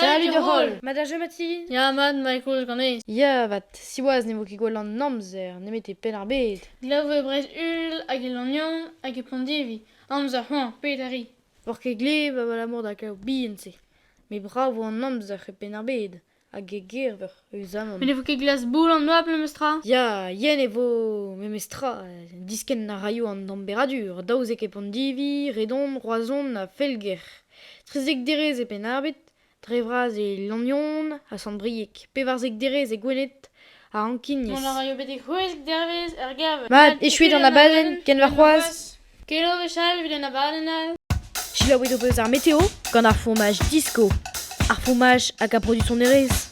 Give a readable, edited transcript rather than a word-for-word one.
Salut Salut holl! Mat ar jeu Mathilde Ya mat, Michael ganez. Ya 'vat, siwazh ne vo ket gwell an amzer nemet e Penn-ar-Bed. Glav e Breizh-Uhel hag e Lannion hag e Pondivi. Amzer c'hoant, pet a ri. Vor ket gleb abalamour da glav bihan-se. Met brav vo an amzer e Penn-ar-Bed hag e Gerveur euzamant. Met ne vo ket glas-boull an oabl memestra? Ya, yen e vo memestra. Diskenn a raio an damberadur, 12 e Pondivi, Redon, Roazhon ha Felger. 13 derez e Penn-ar-Bed, dre vras e Lannion ha Sant-Brieg, 14 derez e Gwened ha Ankiniez. Mont a raio betek c'hwezek dervezh er Gerveur. Mat, echuit an abadenn, ken warc'hoazh. Keno wechall evit an abadenn all. Selaouit ho peus ar meteo gant ar fourmaj disco. Ar fourmaj hag a brodu sonerezh.